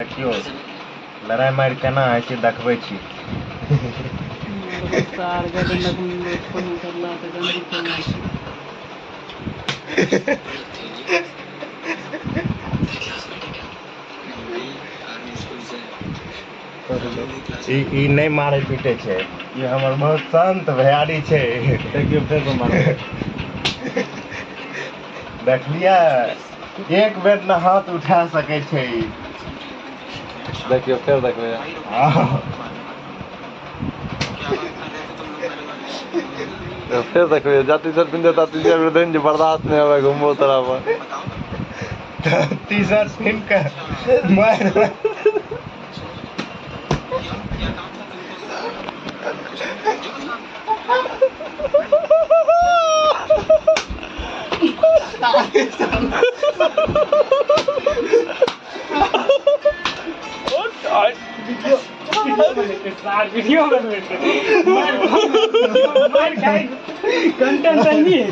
देखियौ लड़ाइ मारि केना होइ छै देखबै छी। ई ई नहि मारै पीटै छै, ई हमर बहुत शान्त भैयारी छै। देखियौ फेर से मारबै। देखलियै, एक बेर ने हाथ उठा सकै छै ई। देखियौ फेर देखबै। हँ। फेर देखबै, जा टी शर्ट पिन्हते ता टी शर्ट देन जे बर्दाश्त नहि होवे घुमबो तोरा पर। टी शर्ट पिन्ह कऽ मारि। वीडियो बनबै छै, मारि खाइ कंटेंट नहीं है,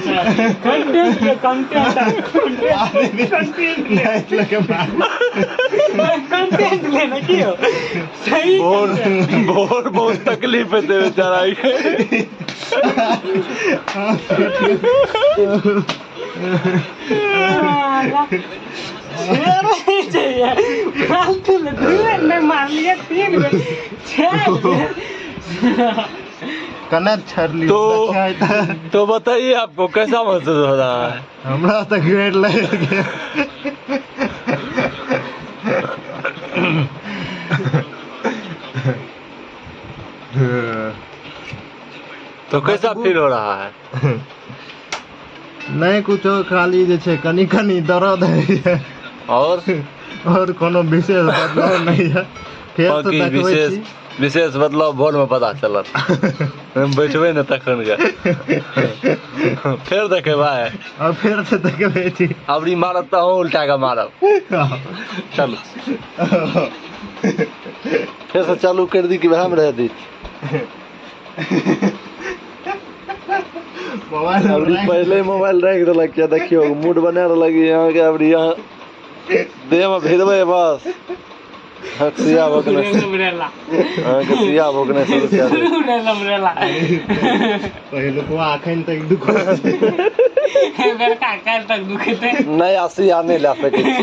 कंटेंट कंटेंट कंटेंट कंटेंट लेना की हो सही। भोर भोर बहुत तकलीफ हेतै बेचारा के। फालतू में दू बेर नहि मारलियै, तीन बेर, चारि बेर। कने छड़ली। तो बताइए, आपको कैसा महसूस हो रहा है? हमरा तऽ ग्रेट लागि गेल। तो कैसा फील हो रहा है? नहि कुछो, खाली जे छै कनि कनि दर्द होइए। और? और कोनो विशेष बदलाव नहि है। फेर तऽ बाकी देखबै विशेष छी। विशेष बदलाव भोर में पता चलत, बैठबै ने तखन के फेर देखेबै। आ फेर से देखबै छी। अबरी मारब तऽ अहूँ उल्टा के मारब। चलू, फेर से चालू कर दी कि वएह में रह दी? मोबाइल। अबरी पहले मोबाइल राखि देलक किया? देखियौ, मूड बना देलक यहाँ के। अबरी यहाँ देह में भिड़बै बस हक सिया भोकने। उड़ेला। अहाँके सिया भोकने शुरू कए देब। उड़ेला उड़ेला। पहिलुकवा अखन तक दुख छै। बेरका काल्हि तक दुखेतै। नया सिया नहि लए सकै छी।